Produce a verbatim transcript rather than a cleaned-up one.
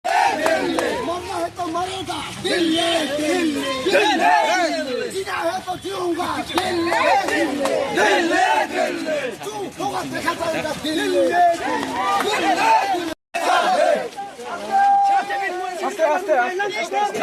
मरना है तो मरेगा, दिल्ली, दिल्ली, दिल्ली। जीना है तो जीऊंगा, दिल्ली, दिल्ली, दिल्ली। चुप होकर देखा जाएगा, दिल्ली, दिल्ली, दिल्ली। আস্তে, আস্তে, আস্তে, আস্তে, আস্তে।